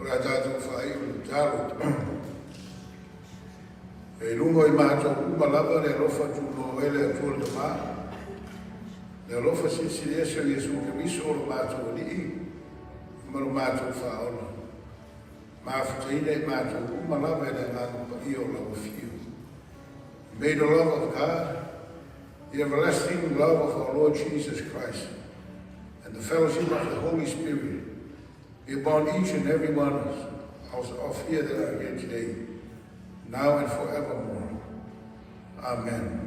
O le a tatou faaiu i le tatalo. E i luga o i matou uma lava le alofa tunoa ai le Atua le Tama, le alofa silisili ese o Iesu Keriso o lo matou Alii ma lo matou Faaola, mafutaina i matou uma lava e le Agaga Paia o lau Afio. May the love of God, the everlasting love of our Lord Jesus Christ, and the fellowship of the Holy Spirit be upon each and every one of here that are here today, now and forevermore. Amen.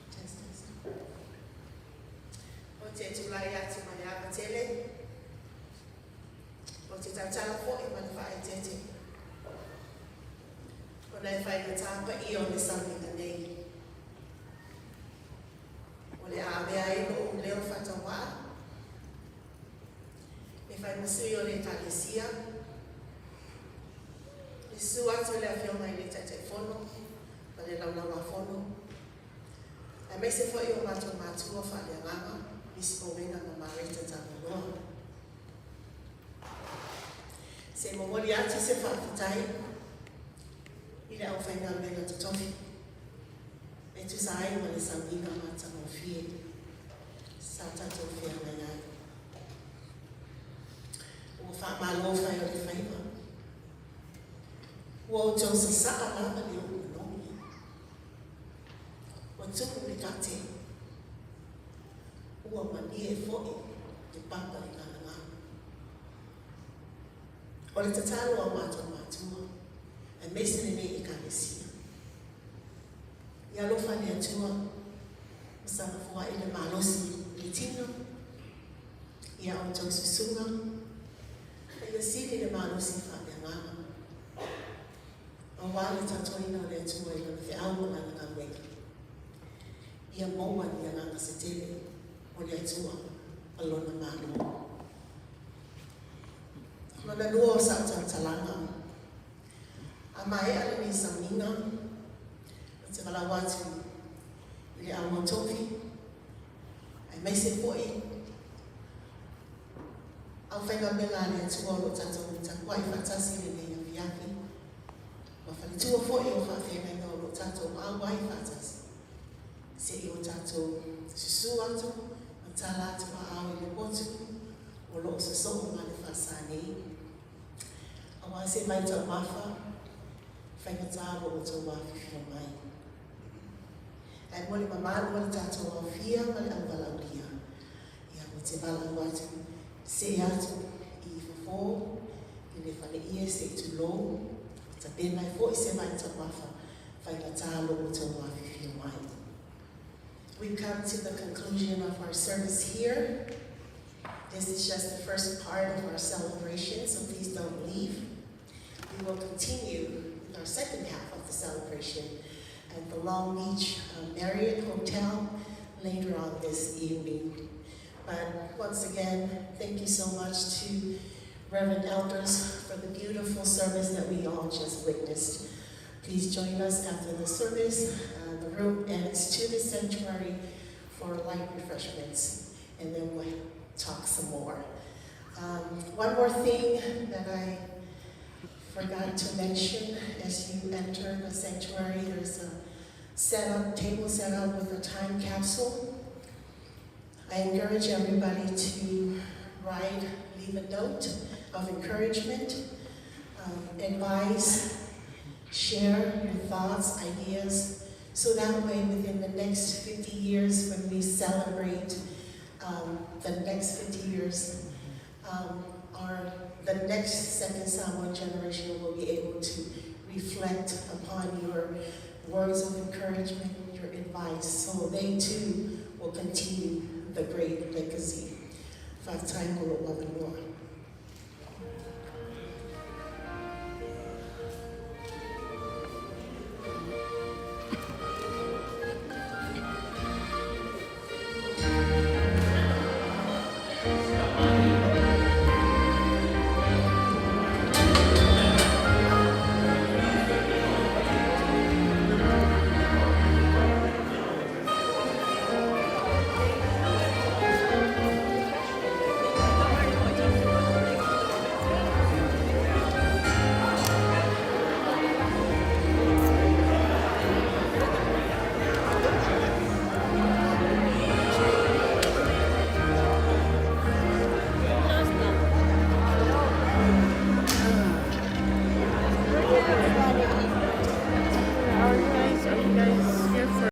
Test, test. Ou te tulai atu ma le ava tele. Ou te tautala foi ma le faaeteete. Ona e faigata paia o le sauniga nei. O le a avea ai lou leo faatauvaa e fai ma sui o le Ekalesia, le susu atu i le Afioga i le Taitaifono ma le Laulauafono, aemaise foi o matou matua faaleagaga, Miss Owena ma Mareta Tagaloa. Se i momoli atu se faafetai i le aufaigaluega totofi e tusa ai ma le sauniga matagofie sa tatou feagai ai. Ua faamalo fai o le faiva. Ua outou sasaa lava le uu manogi. Ua tumu le kate. Ua malie foi le papa i Galagala. O le tatalo a matou matua, aemaise lenei Ekalesia, ia alofa le Atua ma sana foai le malosi i le tino, ia outou susuga, ma ia sili le malosi faaleagaga, aua le tautuaina o le Atua i Lana feau ma Lana galuega. Ia maua ni agaga se tele o le Atua ma Lona Malo. Lona lua o sau tautalaga, a maea lenei sauniga, ou te valaau atu i le au tofi, aemaise foi aufaigaluega a le Atua o lo o tatou tapuai faatasi i lenei afiafi, ma faletua foi o faafeagaiga o lo o tatou auai faatasi, se i o tatou susu atu ma tala atu aao i le potu o lo o sosoo ma le faasa nei. Aua se mai taumafa, faigata lo outou afifio mai. Ae mo le mamalu o le tatou aofia ma le auvalaulia, ia ou te valaau atu, see atu i fafo i le faleie se i tulou, tapena ai foi se mai taumafa, faigata lo outou afifio mai. We've come to the conclusion of our service here. This is just the first part of our celebration, so please don't leave. We will continue with our second half of the celebration at the Long Beach Marriott Hotel later on this evening. But once again, thank you so much to Reverend Elders for the beautiful service that we all just witnessed. Please join us after the service. The room ends to the sanctuary for light refreshments, and then we'll talk some more. One more thing that I forgot to mention, as you enter the sanctuary, there's a table set up with a time capsule. I encourage everybody to leave a note of encouragement, advice, share your thoughts, ideas, so that way within the next 50 years when we celebrate the next 50 years, the next second Samoan generation will be able to reflect upon your words of encouragement, your advice, so they too will continue the great legacy. Fa'afetai mo lou avanoa.